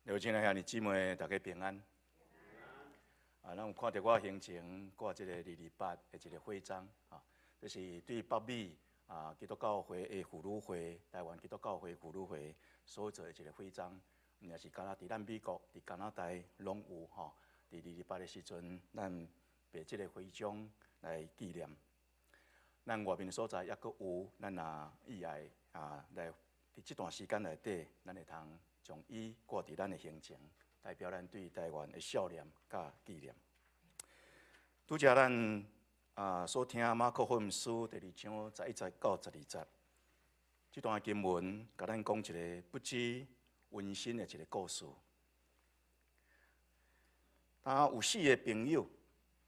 有親愛兄弟姊妹，大家平安。啊，咱有看著我胸前掛這個228的一個徽章啊，這是對北美啊基督教會的婦女會、台灣基督教會婦女會所做的一個徽章。毋是干焦佇咱美國、佇加拿大攏有吼。佇二二八的時陣，咱拔這個徽章來紀念。咱外面的所在抑閣有，咱若意愛啊來佇這段時間內底，咱會通將伊掛佇咱的胸前，代表咱對台灣的思念佮紀念。拄才咱啊所聽馬可福音書第二章11節到12節，這段經文，共咱講一個不知溫馨的一個故事。當有四個朋友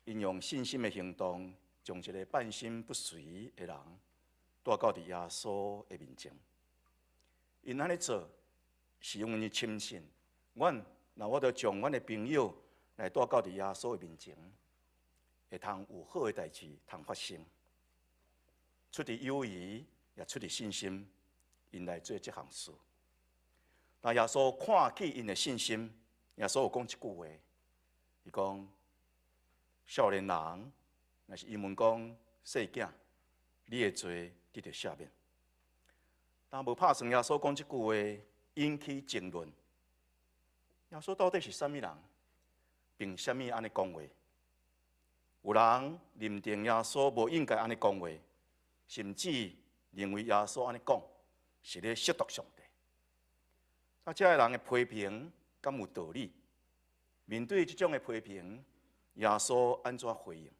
，𪜶用信心的行動，將一個半身不遂的人帶到佇耶穌的面前。𪜶按呢做，是因為深信，阮若我著將阮的朋友來帶到佇耶穌的面前，會通有好的代誌通發生。出自友誼，也出自信心，𪜶來做這項事。當耶穌看見𪜶的信心，耶穌有講一句話，伊講：少年人，若是英文講細囝，你的罪得著赦免。但無拍算耶穌講這句話，引起爭論。耶穌到底是啥物人？憑啥物按呢講話？有人認定耶穌無應該按呢講話，甚至認為耶穌按呢講是咧褻瀆上帝。啊，這个人的批評敢有道理？面對這種的批評，耶穌按怎回應？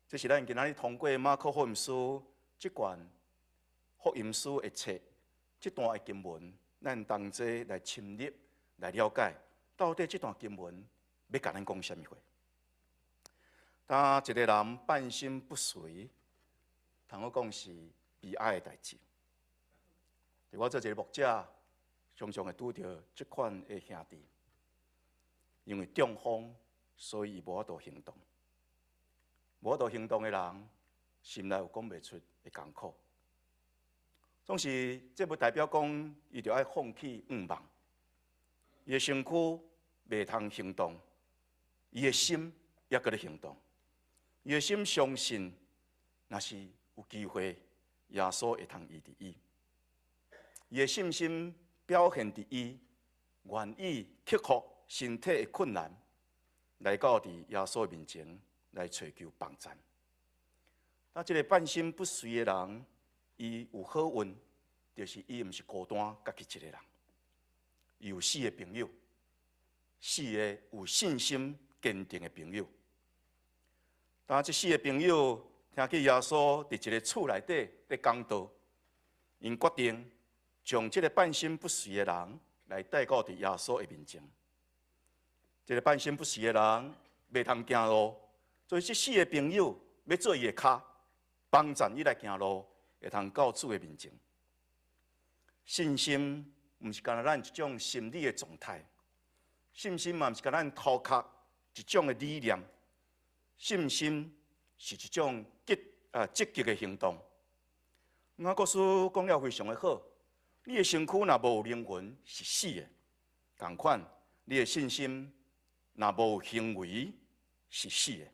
這是咱今仔日通過馬可福音書這卷福音書的冊，這段的經文，咱同齊來深入來了解，到底這段經文欲共咱講啥物話？當一個人半身不遂，通好講是悲哀的代誌。佇我做一個牧者，常常會拄著這款的兄弟，因為中風，所以伊無法度行動。無法度行動的人，心內有講袂出的艱苦。總是這無代表講伊就愛放棄向望。伊的身軀袂通行動，伊的心猶閣咧行動。伊的心相信，若是有機會，耶穌會通醫治伊。伊的信心表現佇伊願意克服身體的困難，來到佇耶穌面前來揣求幫贊。那這個半身不遂的人，伊有好運，就是伊毋是孤單，家己一個人。伊有四個朋友，四個有信心堅定的朋友。當這四個朋友聽見耶穌佇一個厝內底咧講道，𪜶決定將這個半身不遂的人來帶到佇耶穌的面前。這個半身不遂的人袂通行路，所以這四個朋友欲做伊的跤，幫贊伊來行路，會通到主的面前。信心毋是干焦咱一種心理的狀態，信心嘛毋是干焦咱頭殼一種的理念，信心是一種積極的行動。雅各書講了非常的好，你的身軀若無靈魂是死的，仝款你的信心若無行為是死的。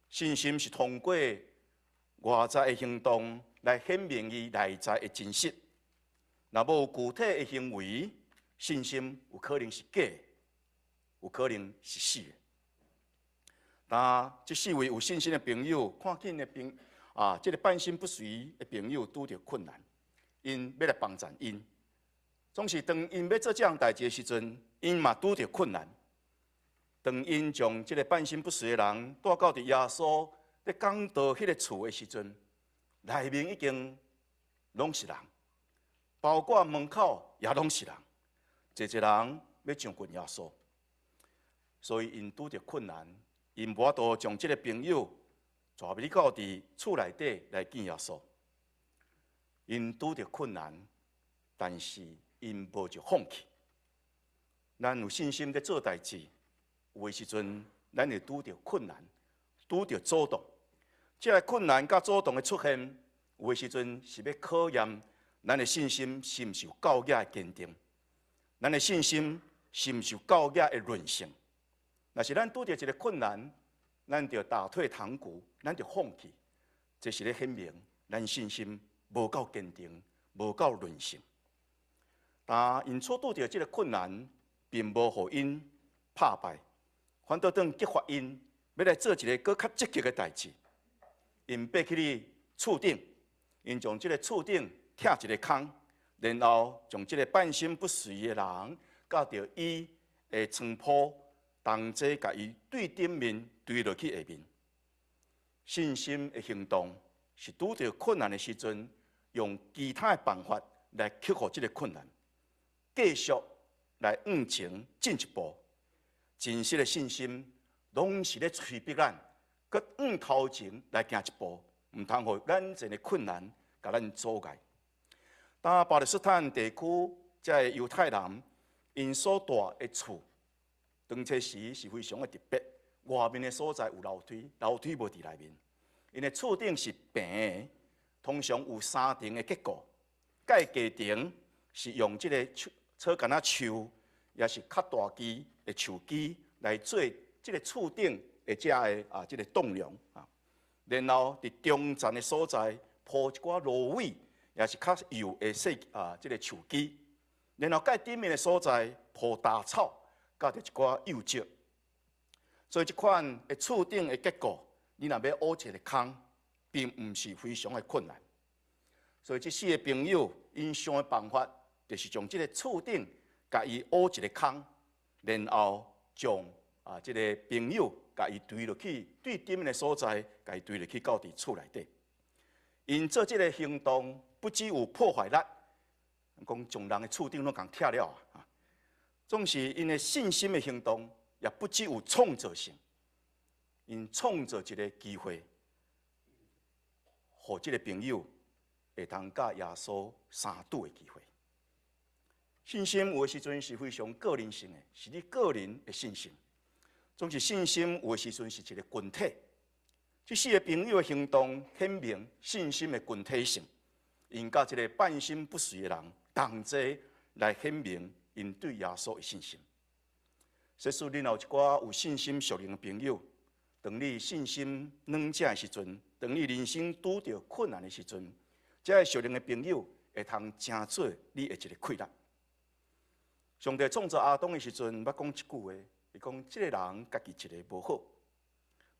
信心是通過外在的行動來顯明伊內在的真實。若無具體的行為，信心有可能是假的，有可能是死的。當這四位有信心的朋友看見的朋啊，這個半身不遂的朋友拄著困難，𪜶欲來幫贊𪜶。總是當𪜶欲做這項代誌的時陣，𪜶嘛拄著困難。當𪜶將這個半身不遂的人帶到佇耶穌咧講道彼個厝的時陣，內面已經攏是人，包括門口也攏是人，濟濟人欲上近耶穌，所以𪜶拄著困難，𪜶無法度將這個朋友帶入到佇厝內底來見耶穌。𪜶拄著困難，但是𪜶無就放棄。咱有信心咧做代誌，有的時陣咱會拄著困難，拄著阻擋。這个困難佮阻擋的出現，有的時陣是欲考驗咱的信心是毋是有夠額的堅定，咱的信心是毋是有夠額的韌性？若是咱拄著一个困難，咱就打退堂鼓，咱就放棄，這是咧顯明咱信心無夠堅定，無夠韌性。但𪜶所拄著這个困難，並無予𪜶拍敗，反倒轉激發𪜶欲來做一个閣較積極的代誌。𪜶爬起去厝頂，𪜶將這个厝頂拆一个空，然後將這个半身不遂的人，佮著伊的床鋪同齊共伊對頂面墜落去下面。信心的行動是拄著困難的時陣，用其他的辦法來克服這个困難，繼續來向前進一步。真實的信心，攏是咧催逼咱，閣向頭前來行一步，毋通予眼前的困難共咱阻礙。當巴勒斯坦地區，這个猶太人𪜶所蹛的厝，當初時是非常的特別。外面的所在有樓梯，樓梯無佇內面。𪜶的厝頂是平的，通常有三層的結構。蓋低層是用這个樹草桿仔樹，抑是較大枝的樹枝來做這个厝頂的這个啊，這个棟梁啊。然後佇中層的所在鋪一寡蘆葦，抑是較幼的細啊，這个樹枝。然後蓋頂面的所在鋪稻草，佮著一寡幼石。所以這款的厝頂的結構，你若欲挖一个空，並毋是非常的困難。所以這四个朋友𪜶想的辦法，就是將這个厝頂共伊挖一个空，然後將啊這个朋友共伊墜落去，對頂面的所在，共伊墜落去到佇厝內底。𪜶做這个行動，不只有破壞力，講將人的厝頂攏共拆了啊！總是𪜶的信心的行動，也不只有創造性，𪜶創造一个機會，予這个朋友會通佮耶穌相拄的機會。信心有的時陣是非常個人性的，是你個人的信心。總是信心有的時陣是一个群體。這四个朋友的行動顯明信心的群體性，𪜶佮這个半身不遂的人同齊來顯明𪜶對耶穌的信心。假使你若有一寡有信心屬靈的朋友，當你信心軟弱的時陣，當你人生拄著困難的時陣，這个屬靈的朋友會通成做你的一个氣力。上帝創造亞當的時陣，捌講一句話，伊講這个人家己一个無好。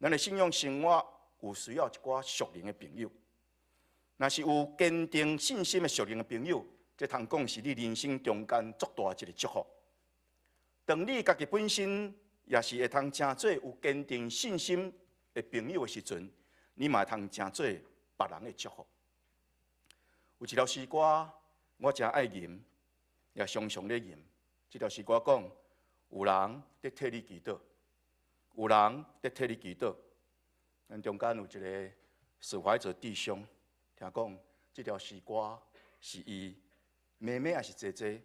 咱的信仰生活有需要一寡屬靈的朋友，若是有堅定信心的屬靈的朋友，這通講是你人生中間足大一个祝福。當你家己本身也是會通成做有堅定信心的朋友的時陣，你嘛會通成做別人的祝福。有一條詩歌，我誠愛吟，也常常咧吟。這條詩歌講：有人佇替你祈禱，有人佇替你祈禱。咱中間有一个史懷哲弟兄，聽講這條詩歌是伊妹妹抑是姐姐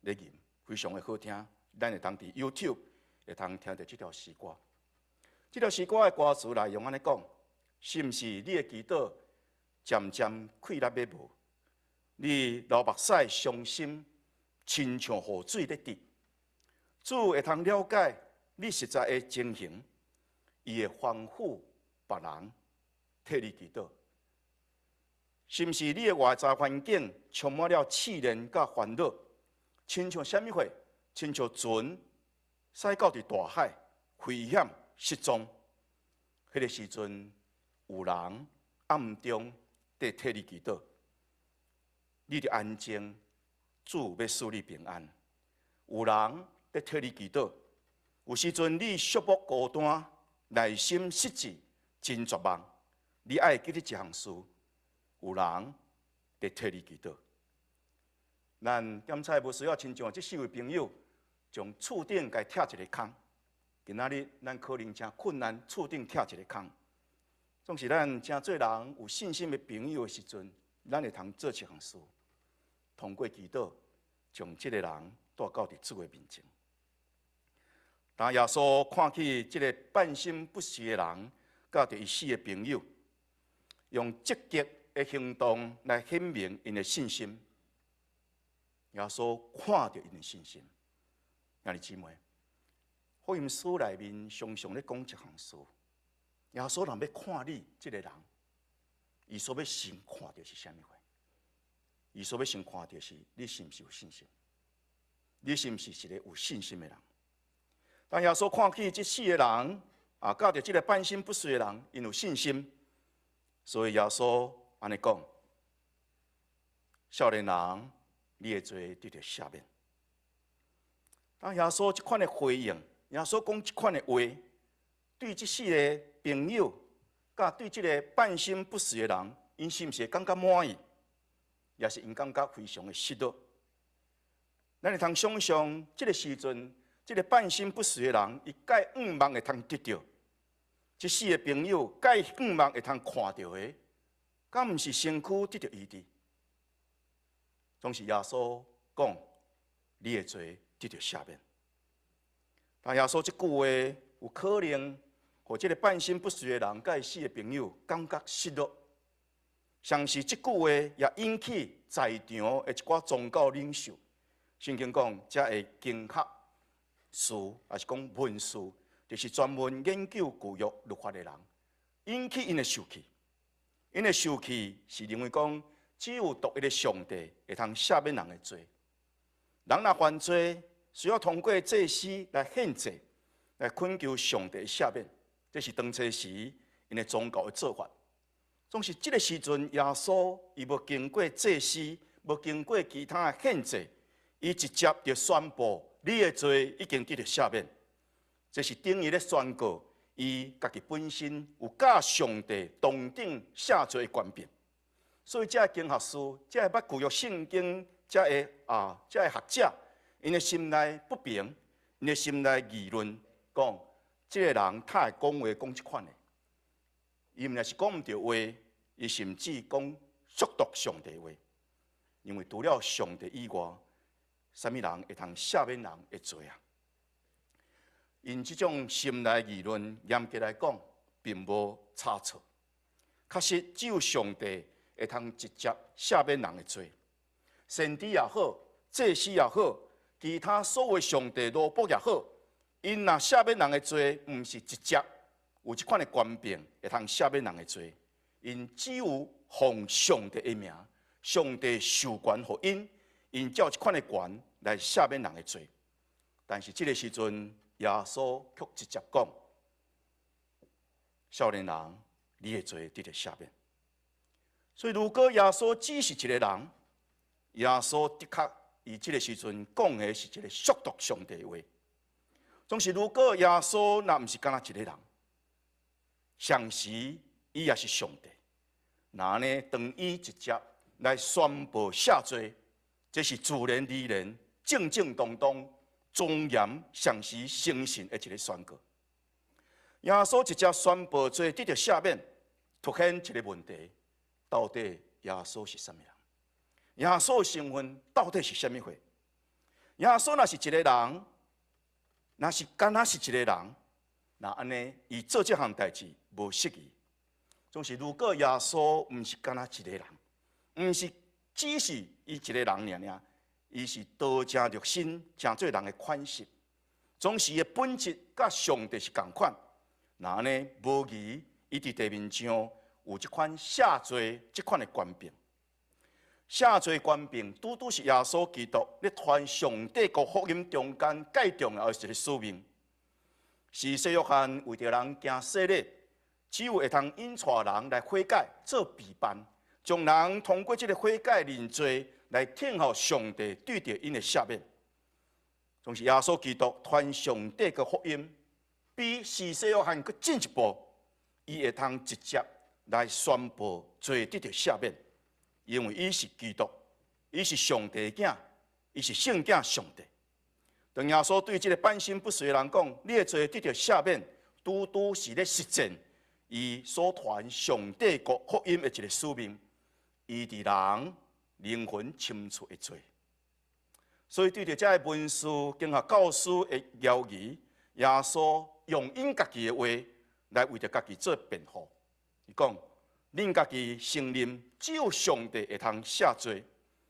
咧吟，非常的好聽。咱會通佇 YouTube 會通聽著這條詩歌。這條詩歌的歌詞內容按呢講：是毋是你的祈禱漸漸氣力欲無？你流目屎傷心，親像雨水咧滴。主會通了解你實在的情形，伊會吩咐別人替你祈禱。是毋是你的外在環境充滿了試煉佮煩惱？親像啥物貨？親像船駛到佇大海，危險失蹤。彼个時陣，有人暗中佇替你祈禱，你著安靜，主欲賜你平安。有人佇替你祈禱，有時陣你寂寞孤單，內心失志，真絕望。你愛記得一項事，有人佇替你祈禱。咱檢查無需要親像這四位朋友，將厝頂共拆一个空。今仔日咱可能誠困難，厝頂拆一个空。總是咱成做人有信心的朋友的時陣，咱會通做一項事，通過祈禱，將這个人帶到佇主的面前。當耶穌看見這个半身不遂的人，佮著伊四个朋友，用積極的行動來顯明𪜶的信心。耶穌看著𪜶的信心，兄弟姊妹，福音書內面常常咧講一項事，耶穌若欲看你這個人，伊所欲先看著是啥物貨？伊所欲先看著是你是毋是有信心？你是毋是一個有信心的人？當耶穌看見這四個人，啊，佮著這個半身不遂的人，𪜶有信心，所以耶穌按呢講：少年人，你的罪得著赦免。當耶穌這款的回應，耶穌講這款的話，對這四個朋友，佮對這個半身不遂的人，𪜶是毋是會感覺滿意？抑是𪜶感覺非常的失落？咱會通想象，這個時陣，這個半身不遂的人，伊蓋向望會通得著，這四個朋友蓋向望會通看著的，敢毋是身軀得著醫治？總是耶穌講，你的罪得著赦免。但耶穌這句話有可能，予這個半身不遂的人，佮伊四個朋友感覺失落。同時這句話也引起在場的一寡宗教領袖。聖經講，這个經學士，抑是講文士，就是專門研究舊約律法的人，引起𪜶的受氣。𪜶的受氣是認為講，只有獨一个上帝會通赦免人的罪。人若犯罪，需要通過祭司來獻祭，來懇求上帝赦免。這是當初時𪜶的宗教的做法。總是這个時陣，耶穌伊無經過祭司，無經過其他的獻祭，伊直接就宣布你的罪已經得著赦免。這是等於咧宣告，伊家己本身有佮上帝同等赦罪的權柄。所以，這个經學士，這个捌舊約聖經，這个學者，𪜶的心內不平，𪜶的心內議論，講這个人哪會講話講這款的，伊毋但是講毋著話，伊甚至講褻瀆上帝話，因為除了上帝以外，啥物人會通赦免人的罪啊？𪜶這種心內議論，嚴格來講，並無差錯。確實，只有上帝會通直接赦免人的罪。先知也好，祭司也好，其他所謂上帝奴僕也好，𪜶若赦免人的罪，毋是直接有這款的權柄會通赦免人的罪。𪜶只有奉上帝的名，上帝授權予𪜶，𪜶才有這款的權來赦免人的罪。但是這个時陣，耶穌卻直接講：少年人，你的罪得著赦免。所以，如果耶穌只是一個人，耶穌的確伊這个時陣講的是一個褻瀆上帝的話。總是如果耶穌若毋是干焦一個人，同時伊也是上帝，那呢，當伊直接來宣布赦罪，這是自然而然、正正當當、莊嚴、同時誠信的一個宣告。耶穌直接宣布罪得著赦免，凸顯一個問題：到底耶穌是啥物人？耶穌身份到底是啥物貨？耶穌若是一個人，若是干焦是一個人，那按呢，伊做這項代誌無適宜。總是如果耶穌毋是干焦一個人，毋是只是伊一個人爾爾，伊是道成肉身，成做人的款式。總是伊的本質佮上帝是仝款。那按呢，無疑伊佇地面上有這款赦罪這款的權柄。赦罪權柄，拄拄是耶穌基督咧傳上帝國福音中間蓋重要的一個使命。施洗約翰為著人行洗禮，只有會通引帶人來悔改做備辦，將人通過這个悔改認罪來等候上帝對著𪜶的赦免。總是耶穌基督傳上帝國福音，比施洗約翰閣進一步，伊會通直接來宣布罪得著赦免。因為伊是基督，伊是上帝的囝，伊是聖囝上帝。當耶穌對這个半身不遂的人講：你的罪得著赦免，拄拄是咧實踐伊所傳上帝國福音的一個使命，醫治人靈魂深處的罪。所以對著這个文士、經學教師的枵疑，耶穌用𪜶家己的話來為著家己做辯護。伊講：恁家己承認只有上帝會通赦罪，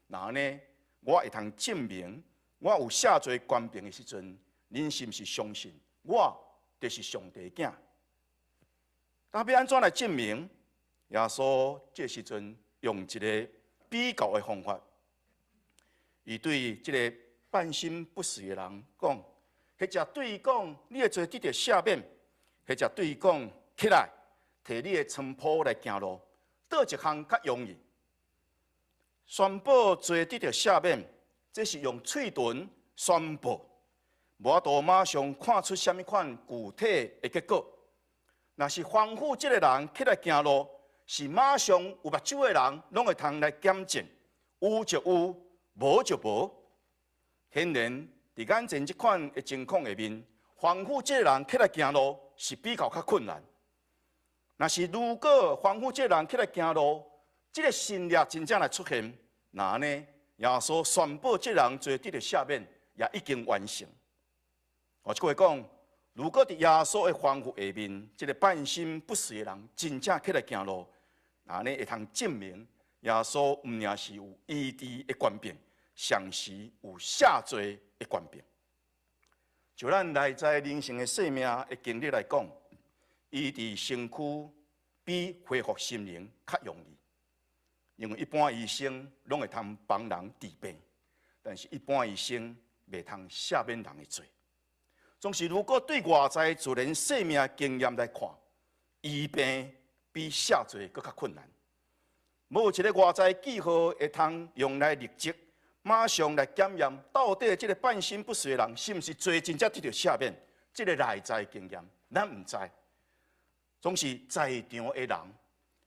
那按呢，我會通證明我有赦罪權柄的時陣，恁是毋是相信我就是上帝囝？但欲按怎來證明？耶穌這時陣用一個比較的方法，伊對這个半身不遂的人講：或者對伊講，你的罪得著赦免；或者對伊講，起來，提你的床鋪來行路，佗一項較容易？宣布罪得著赦免，這是用喙唇宣布，無法度馬上看出啥物款具體的結果。若是吩咐這个人起來行路，是馬上有目睭的人攏會通來檢證，有就有，無就無。顯然，佇眼前這款的情況下面，吩咐這个人起來行路是比較較困難。若是如果吩咐這个人起來行路，這个神蹟真正來出現，那按呢，耶穌宣布這人罪得著赦免，也已經完成。換一句話講，如果佇耶穌的吩咐下面，這个半身不遂的人真正起來行路，那按呢會通證明耶穌毋但是有醫治的權柄，同時有赦罪的權柄。就咱內在靈性的生命的經歷來講，醫治身軀比恢復心靈較容易，因為一般醫生攏會通幫人治病，但是一般醫生袂通赦免人的罪。總是如果對外在自然生命經驗來看，醫病比赦罪閣較困難。無一个外在記號會通用來立即馬上來檢驗，到底這个半身不遂的人是毋是罪真正得著赦免？這个內在經驗，咱毋知。總是在場的人，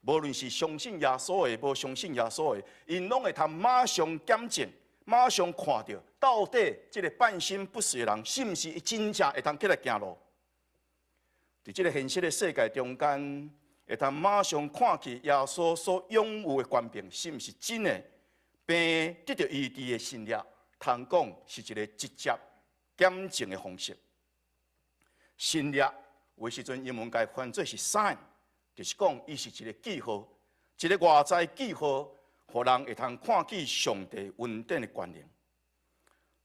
無論是相信耶穌的，無相信耶穌的，𪜶攏會通馬上檢證，馬上看著，到底這个半身不遂的人是毋是真正會通起來行路？佇這个現實的世界中間，會通馬上看見耶穌所擁有的權柄是毋是真的？病得著醫治的神蹟，通講是一个直接檢證的方式。神蹟有時陣英文共翻做是 sign，就是講伊是一个記號，一个外在記號，予人會通看見上帝恩典的權能。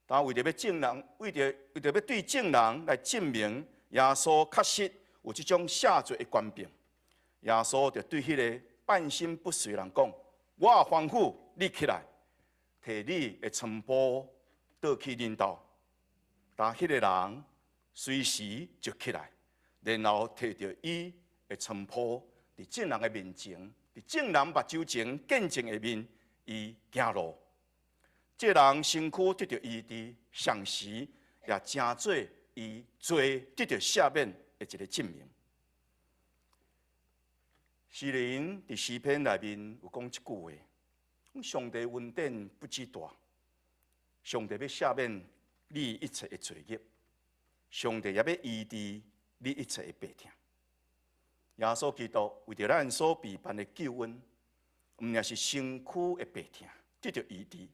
但為著欲證人，為著欲對眾人來證明耶穌確實有這種赦罪的權柄，耶穌就對彼个半身不遂的人講：我吩咐你起來，提你的床鋪倒去恁兜。但彼个人隨時就起來，然後提著伊的床鋪，佇眾人的面前，佇眾人目睭前見證的面，伊行路。這人身軀得著醫治，同時也成做伊罪得著赦免的一个證明。詩人佇詩篇內面有講一句話：講上帝恩典不止大，上帝欲赦免你一切的罪孽，上帝也欲醫治你一切的病痛。耶穌基督為著咱所備辦的救恩，毋但是身軀的病痛得著醫治，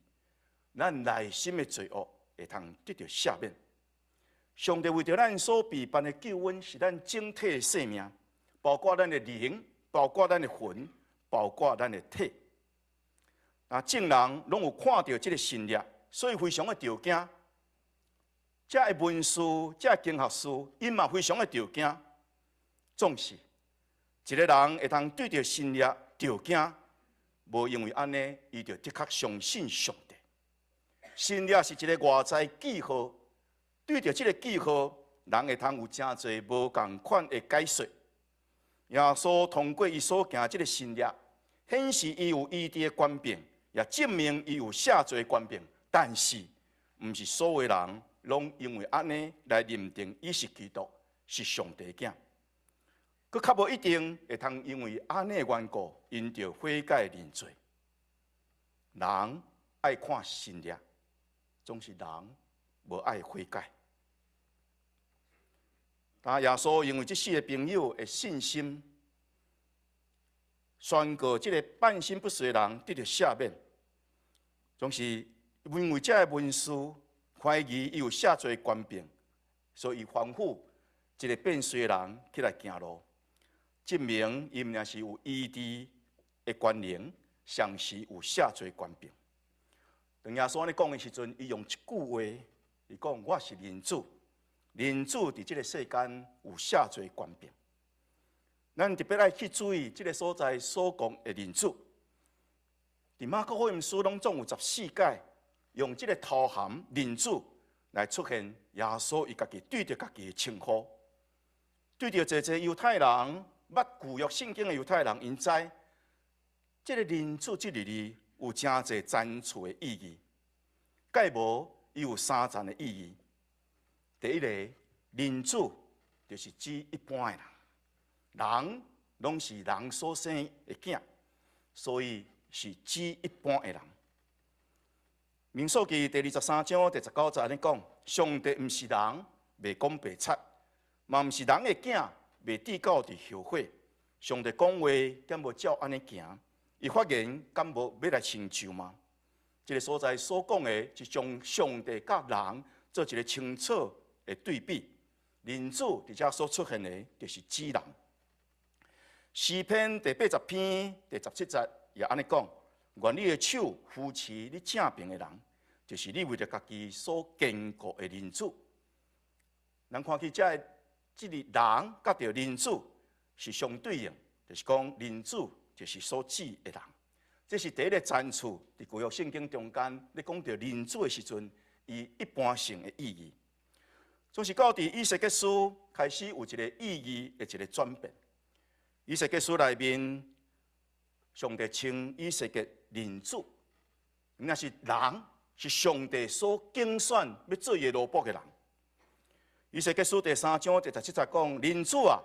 咱內心的罪惡會通得著赦免。上帝為著咱所備辦的救恩，是咱整體的生命，包括咱的靈，包括咱的魂，包括咱的體。啊，眾人攏有看著這个神蹟，所以非常的著驚。這个文士、這个經學師，𪜶嘛非常的著驚。總是一个人會通對著神蹟著驚，無因為按呢，伊就的確相信上帝。神蹟是一个外在記號，對著這个記號，人會通有誠濟無仝款的解說。耶穌通過伊所行這个神蹟，顯示伊有醫治的權柄，也證明伊有赦罪的權柄。但是，毋是所有人攏因為按呢來認定伊是基督，是上帝囝。閣較無一定會通因為按呢的緣故，𪜶就悔改認罪。人愛看神蹟，總是人無愛悔改。但耶穌因為這四个朋友的信心，宣告這个半身不遂的人得著赦免，總是因為這个文士懷疑伊有赦罪權柄，所以吩咐一个變衰的人起來行路，證明伊毋但是有醫治的權能，同時有赦罪權柄。當耶穌按呢講的時陣，伊用一句話，伊講：我是人子。人子佇這个世間有赦罪權柄。咱特別愛去注意這个所在所講的人子。佇馬可福音書攏總有14擺用這个頭銜人子來出現耶穌伊家己對著家己的稱呼，對著濟濟猶太人捌舊約聖經的猶太人，𪜶知這个人子這个字有誠濟層次的意義。蓋無伊有三層的意義。第一個，人子就是指一般的人，人攏是人所生的囝，所以是指一般的人。民數記第23章第19節按呢講：上帝毋是人，袂講白賊；嘛毋是人的囝，袂致到佇後悔。上帝講話，敢無照按呢行？伊發言，敢無欲來成就嗎？這个所在所講的，是將上帝佮人做一个清楚的對比。人子佇遮所出現的，就是指人。詩篇第80篇第17節也按呢講：願你的手扶持你正爿的人，就是你為著家己所堅固的人子。咱看起這个這个人佮著人子是相對應，就是講人子就是所指的人。這是第一个層次，佇舊約聖經中間，咧講著人子的時陣，伊一般性的意義。總是到佇以西結書開始有一个意義的一个轉變。以西結書內面，上帝稱以西結人子，若是人，是上帝所揀選欲做伊的奴僕的人。以西結書第三章第17節講：人子啊，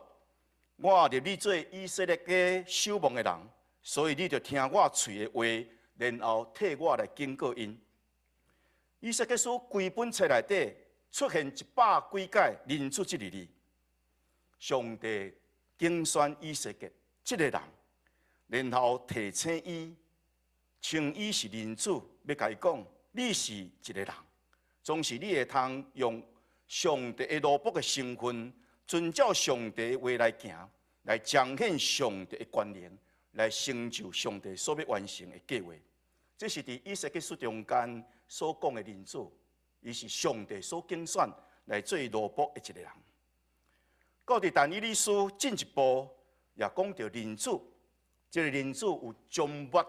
我立你做以色列家守望的人，所以你著聽我喙的話，然後替我來警告𪜶。以西結書規本冊內底出現一百幾擺人子這个字，上帝揀選以西結這个人，然後提醒伊，稱伊是人子，欲共伊講，你是一个人，總是你會通用上帝的奴僕的身份，遵照上帝的話來行，來彰顯上帝的權能，來成就上帝所欲完成的計劃。這是佇以西結書中間所講的人子，伊是上帝所揀選來做奴僕的一个人。到佇但以理書進一步也講著人子，這个人子有終末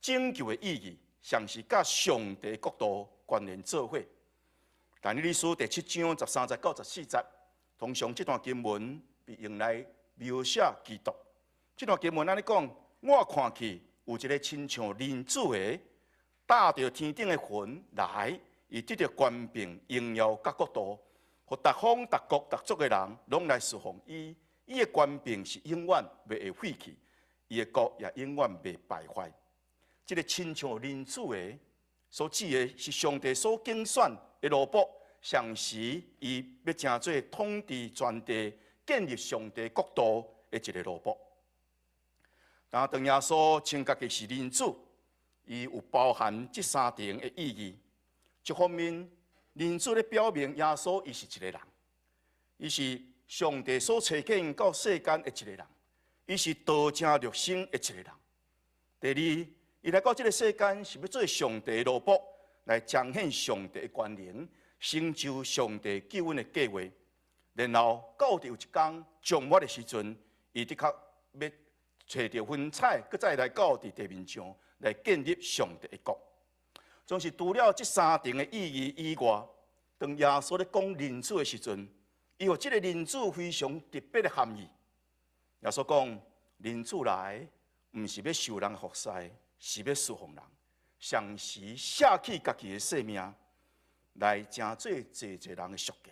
拯救的意義，上是佮上帝國度關聯做伙。但以理書第七章13節到14節，通常這段經文被用來描寫基督。這段經文按呢講，我看去有一个親像人子的，搭著天頂的雲來，伊得著權柄、榮耀佮國度，予逐方、逐國、逐族的人攏來事奉伊。伊的權柄是永遠袂會廢去，伊的國也永遠袂敗壞。這个親像人子的，所指的是上帝所揀選的奴僕，同時伊欲成做統治全地、建立上帝國度的一个奴僕。當耶穌稱家己是人子，伊有包含這三層的意義。一方面，人子咧表明耶穌伊是一个人，伊是上帝所差遣到世間的一个人，伊是道成肉身的一個人。第二，伊來到這个世間是欲做上帝的奴僕，來彰顯上帝的權能，成就上帝救恩的計劃。然後到佇有一工終末的時陣，伊的確欲揣著雲彩，閣再來到佇地面上來建立上帝的國。總是除了這三層的意義以外，當耶穌咧講人子的時陣，伊予這个人子非常特別的含義。耶穌講，人子來，毋是欲受人服侍，是欲事奉人，同時捨棄家己的性命，來成做濟濟人的贖價。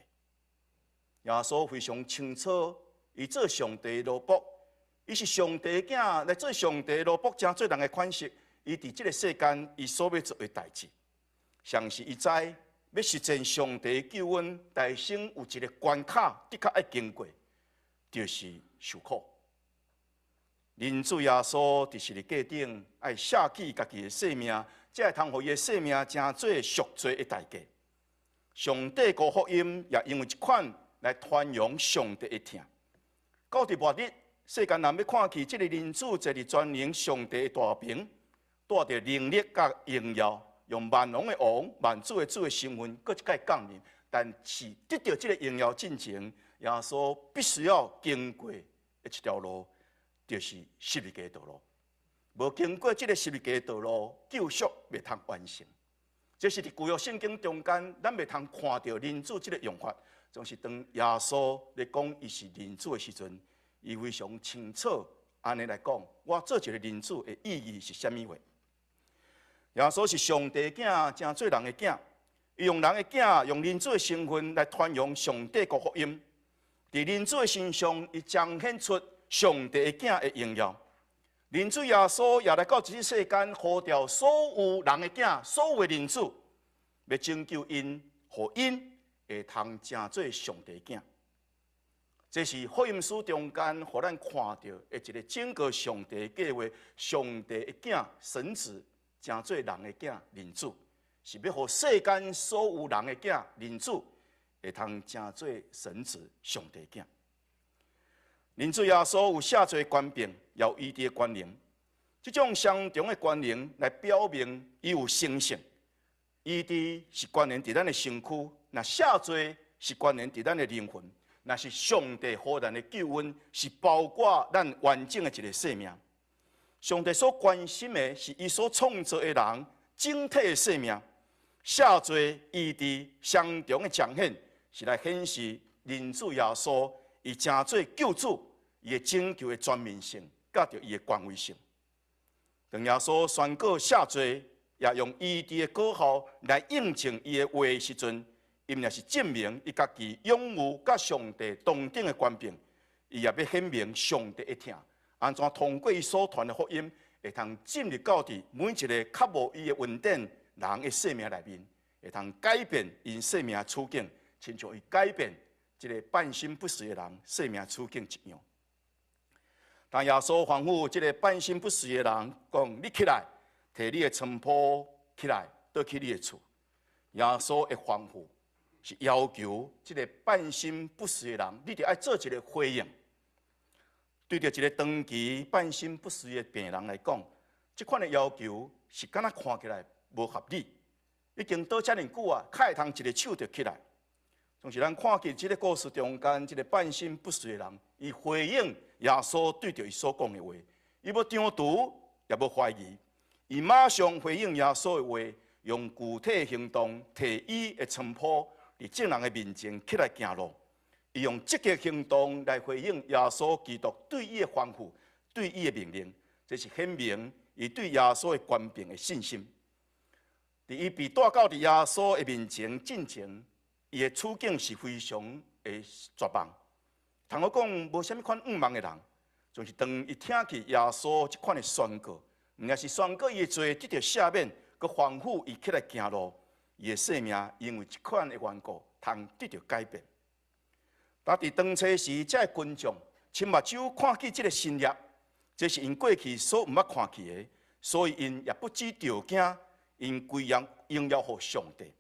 耶穌非常清楚，伊做上帝的奴僕，伊是上帝的囝，來做上帝的奴僕，成做人的款式。伊佇這个世間，伊所欲做的代誌，同時伊知欲實踐上帝救恩，代先有一个關卡，的確愛經過，就是受苦。人子耶穌佇十字架頂愛捨棄家己的性命，才會通予伊的性命成做贖罪的代價。上帝國福音也因為這款來傳揚上帝的疼。到佇末日，世間人欲看去，這个人子坐佇全能上帝的大爿，帶著能力佮榮耀，用萬王的王、萬主的主的身份，閣一擺降臨。但是得著這个榮耀進前，耶穌必須要經過的一條路，就是十字架道路。無經過這个十字架道路，救贖袂通完成。這是佇舊約聖經中間，咱袂通看著人子這个用法。總是當耶穌咧講伊是人子的時陣，伊非常清楚按呢來講，我做一个人子的意義是啥物話？耶穌是上帝囝，成做人的囝，伊用人的囝，用人子的身份來傳揚上帝國福音。佇人子的身上，伊彰顯出上帝的囝的榮耀。人子耶穌也來到這個世間，呼召所有人的囝，所有的人子，欲拯救𪜶，予𪜶會通成做上帝囝。這是福音書中間，予咱看著的一个整個上帝計劃，上帝的囝神子成做人的囝人子，是欲予世間所有人的囝人子會通成做神子上帝囝。人子耶穌有赦罪權柄，也有醫治的權能。這種雙重的權能來表明伊有神性。醫治是權能佇咱的身軀，若赦罪是權能佇咱的靈魂。若是上帝予咱的救恩，是包括咱完整的一个生命。上帝所關心的是伊所創造的人整體的生命。赦罪、醫治雙重的彰顯，是來顯示人子耶穌伊成做救主，伊的拯救的全面性，佮著伊的權威性。當耶穌宣告赦罪，也用醫治的果效來印證伊的話時陣，伊也是證明伊家己擁有佮上帝同等的權柄，伊也欲顯明上帝的疼，按怎通過伊所傳的福音，會通進入到佇每一个渴慕伊的恩典人的生命內面，會通改變𪜶生命處境，親像伊改變這个半身不遂的人生命處境一樣。當耶穌吩咐這个半身不遂的人講：“你起來，提你的床鋪起來，倒去你的厝。”耶穌的吩咐是要求這个半身不遂的人，你著愛做一个回應。對著一个長期半身不遂的病人來講，這款的要求是敢若看起來無合理。已經倒遮爾久啊，較會通一个手就起來。總是咱看見這个故事中間，這个半身不遂的人，伊回應耶穌對著伊所講的話，伊無張櫥，也無懷疑，伊馬上回應耶穌的話，用具體行動提伊的床鋪，佇眾人的面前起來行路。伊用積極行動來回應耶穌基督對伊的吩咐，對伊的命令，這是顯明伊對耶穌的權柄的信心。佇伊被帶到佇耶穌的面前進前，伊的處境是非常的絕望。通好講，無啥物款向望的人，就是當伊聽見耶穌這款的宣告，毋但是宣告伊的罪得著赦免，閣吩咐伊起來行路，伊的生命因為這款的緣故，通得著改變。當佇當初時，這个群眾親目睭看見這个神蹟，這是𪜶過去所毋捌看見的，所以𪜶也不止著驚，𪜶歸榮榮耀予上帝。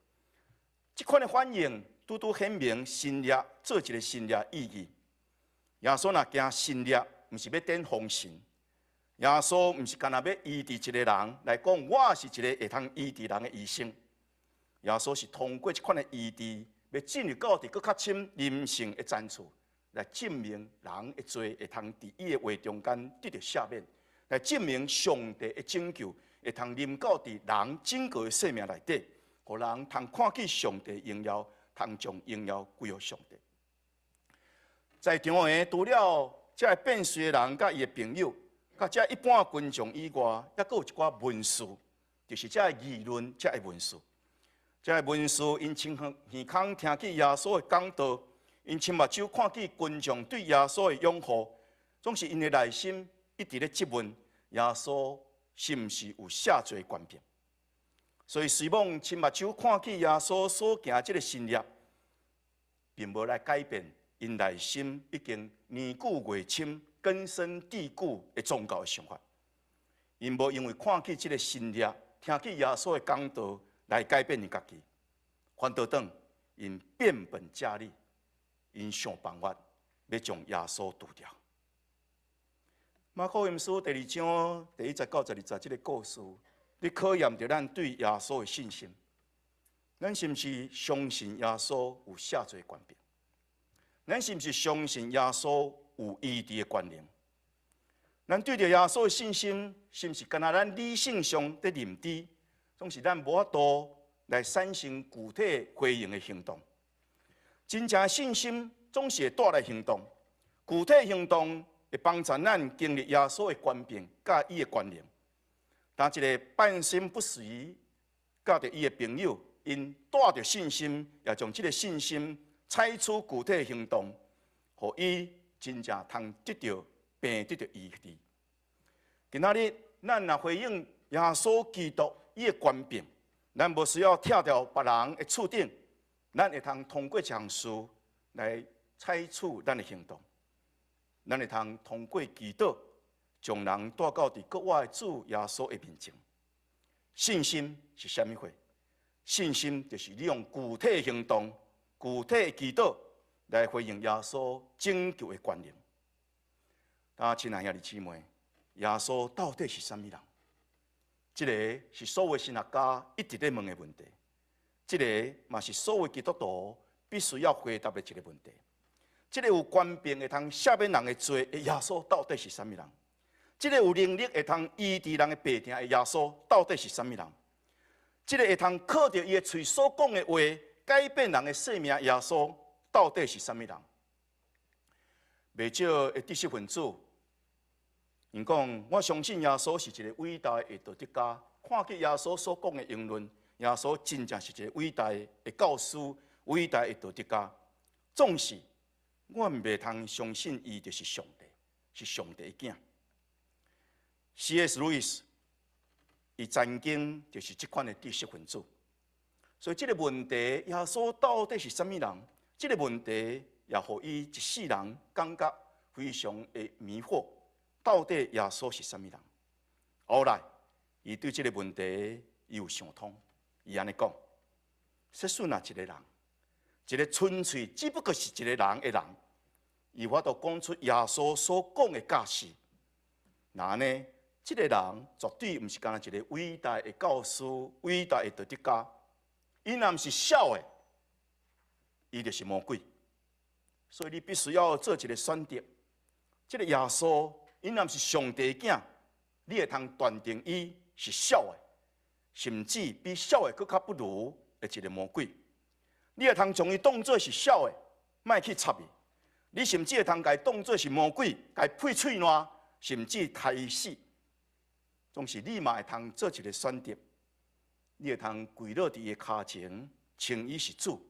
這款的反應，拄拄顯明神蹟做一个神蹟意義。耶穌若行神蹟，毋是欲典封神。耶穌毋是干焦欲醫治一个人來講，我是一个會通醫治人的醫生。耶穌是通過這款的醫治，欲進入到佇閣較深靈性的層次，來證明人的罪會通佇伊的話中間得著赦免，來證明上帝的拯救會通臨到佇人整個的生命內底，予人通看見上帝榮耀，通將榮耀歸予上帝。在場的除了這个變遂的人佮伊的朋友，佮這一般群眾以外，猶閣有一寡文士，就是這个議論這个文士。這个文士𪜶親耳耳空聽見耶穌的講道，𪜶親目睭看見群眾對耶穌的擁護，總是𪜶的內心一直咧質問耶穌是毋是有赦罪權柄。所以雖罔親目睭看見耶穌所行這个神蹟，並無來改變𪜶內心已經年久月深、根深蒂固的宗教的想法。𪜶無因為看見這个神蹟，聽見耶穌的講道來改變𪜶家己，反倒轉𪜶變本加厲，𪜶想辦法欲將耶穌除掉。馬可福音書第二章第一節到十二節這个故事，咧考驗著咱對耶穌的信心。咱是毋是相信耶穌有赦罪權柄？咱是毋是相信耶穌有醫治的權能？咱對著耶穌的信心，是毋是干焦咱理性上的認知，總是咱無法度來產生具體回應的行動？真正的信心總是會帶來行動，具體行動會幫助咱經歷耶穌的權柄佮伊的權能。當一个半身不遂，佮著伊的朋友，𪜶帶著信心，也將這个信心採取具體行動，予伊真正通得著病得著醫治。今仔日咱若回應耶穌基督伊的權柄，咱無需要拆著別人的厝頂，咱會通通過這項事來採取咱的行動。咱會通通過祈禱，將人帶到佇國外的主耶穌的面前。信心是啥物貨？信心就是你用具體行動、具體的祈禱來回應耶穌拯救的權能。啊，親愛兄弟姊妹，耶穌到底是啥物人？這个是所有神學家一直咧問的問題。這个嘛是所有基督徒必須要回答的一个問題。這个有權柄會通赦免人的罪的耶穌到底是啥物人？這个有能力會通醫治人的病痛的耶穌到底是啥物人？這个會通靠著伊的喙所講的話改變人的生命耶穌到底是啥物人？袂少的知識分子，𪜶講，我相信耶穌是一个偉大的道德家。看見耶穌所講的言論，耶穌真正是一个偉大的教師，偉大的道德家。總是我袂通相信伊就是上帝，是上帝的囝。C.S. 路易斯，伊曾經就是這款的知識分子，所以這个問題，耶穌到底是啥物人？這个問題也予伊一世人感覺非常的迷惑。到底耶穌是啥物人？後來，伊對這个問題伊有想通，伊按呢講：設使若一个人，一个純粹只不過是一个人的人，伊有法度講出耶穌所講的教示，那呢？這个人絕對毋是干焦一个偉大的教師、偉大的道德家，伊若毋是痟的，伊就是魔鬼。所以你必須要做一个選擇。這个耶穌，伊若毋是上帝囝，你會通斷定伊是痟的，甚至比痟的閣較不如的一个魔鬼。你會通將伊當做是痟的，莫去插伊。你甚至會通共伊當做是魔鬼，共伊配喙瀾，甚至刣伊死。總是你嘛會通做一个選擇，你會通跪落佇伊跤前，稱伊是主，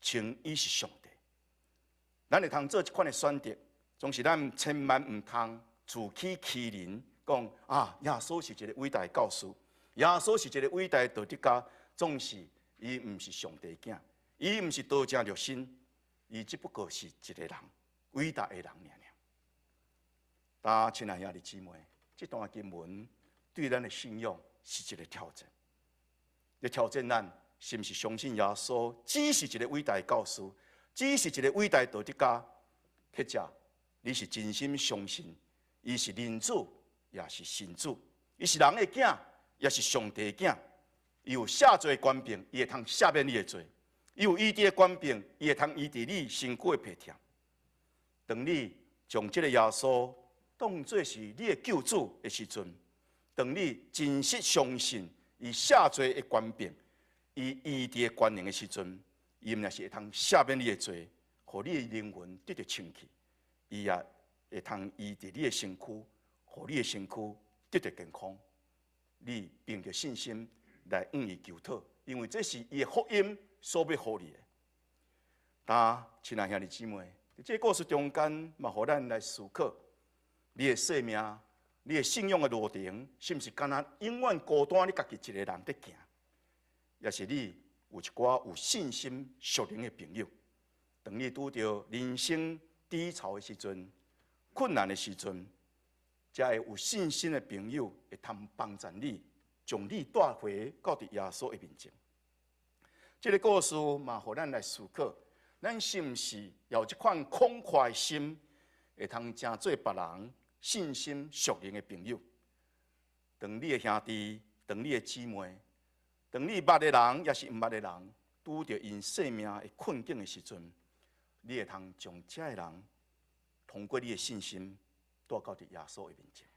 稱伊是上帝。咱會通做這款的選擇，總是咱千萬毋通自欺欺人，講啊，耶穌是一个偉大的教師，耶穌是一个偉大的道德家，總是伊毋是上帝囝，伊毋是道成肉身，伊只不過是一个人，偉大的人爾爾。但親愛兄弟姊妹，這段經文對咱的信仰是一个挑戰，咧挑戰咱是毋是相信耶穌只是一个偉大的教師，只是一个偉大的道德家，或者你是真心相信伊是人子，也是神子，伊是人的囝，也是上帝的囝。伊有赦罪的權柄，伊會通赦免你的罪；伊有醫治的權柄，伊會通醫治你身軀的病痛。當你將這个耶穌當做是你的救主的時陣，當你真實相信伊赦罪的權柄，伊醫治的權能的時陣，伊毋但是會通赦免你的罪，予你的靈魂得著清氣，伊也會通醫治你的身軀，予你的身軀得著健康。你憑著信心來向伊求討，因為這是伊的福音所欲予你的。但親愛兄弟姊妹，佇這個故事中間，嘛予咱來思考，你的生命，你的信仰的路程，是毋是干焦永遠孤單你家己一个人佇行？抑是你有一寡有信心屬靈的朋友，當你拄著人生低潮的時陣、困難的時陣，才會有信心的朋友會通幫助你，將你帶回到佇耶穌的面前。這个故事嘛，予咱來思考，咱是毋是有這款慷慨的心，會通成做別人信心屬靈的朋友？當你的兄弟，當你的姊妹，當你捌的人，抑是毋捌的人，拄著𪜶生命的困境的時陣，你會通將這个人通過你的信心帶到佇耶穌的面前。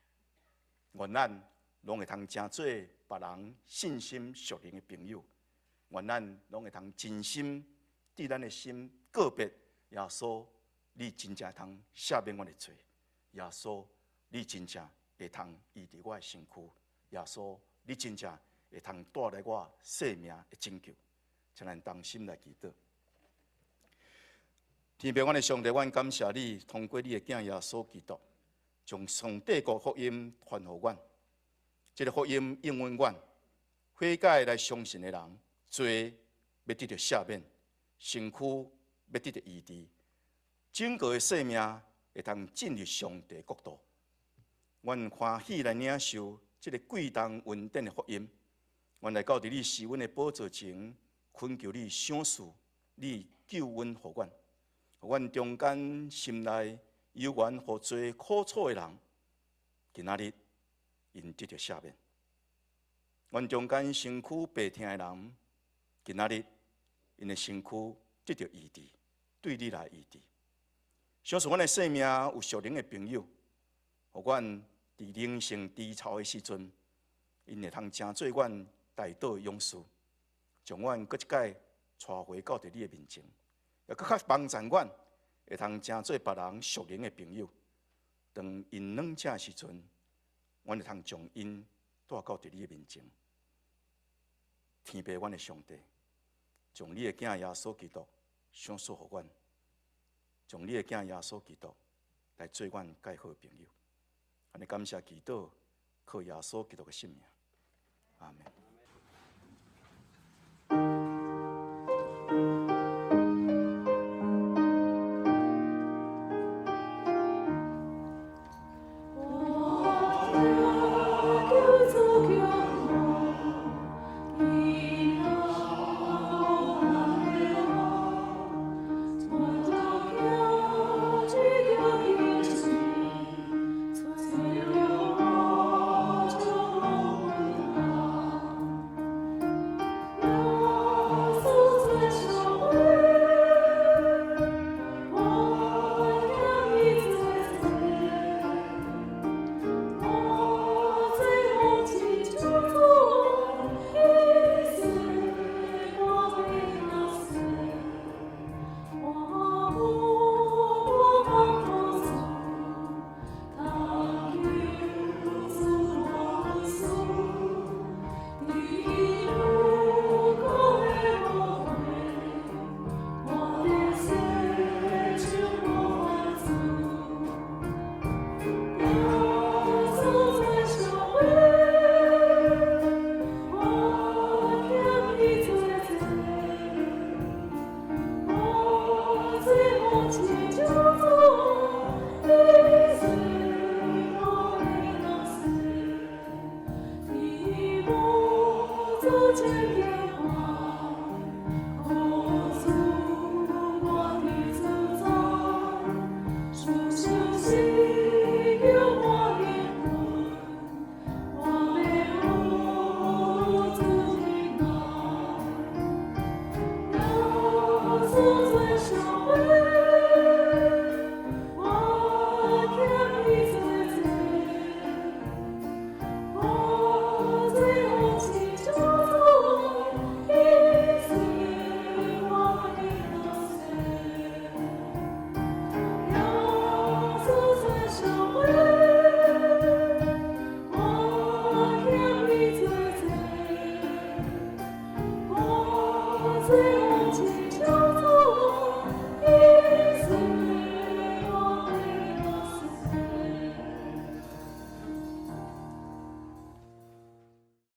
願咱攏會通成做別人信心屬靈的朋友，願咱攏會通真心對咱的心告別耶穌，你真正會通赦免阮的罪。耶穌，你真正會通醫治我的身軀。耶穌，你真正會通帶來我生命的拯救。請咱同心來祈禱。天父，阮的上帝，阮感謝你，通過你的囝耶穌基督，將上帝國福音傳予阮。這个福音應允阮悔改來相信的人，罪欲得著赦免，身軀欲得著醫治，整個的生命會通進入上帝國度。阮歡喜來領受這个貴重恩典的福音。阮來到佇你施恩的寶座前，懇求你賞賜你救恩予阮，予阮中間心內有緣予罪苦楚的人，今仔日𪜶得著赦免；阮中間身軀病痛的人，今仔日𪜶的身軀得著醫治，對你來醫治。賞賜阮的生命有屬靈的朋友，予阮佇靈性低潮的時陣，𪜶會通成做阮代禱的勇士，將阮閣一擺帶回到佇你的面前，也閣較幫助阮會通成做別人屬靈的朋友。當𪜶軟弱的時陣，阮會通將𪜶帶到佇你的面前。天父，阮的上帝，將你的囝耶穌基督賞賜予阮，將你的囝耶穌基督來做阮蓋好的朋友。按呢感謝祈禱，靠耶穌基督的聖名，阿們。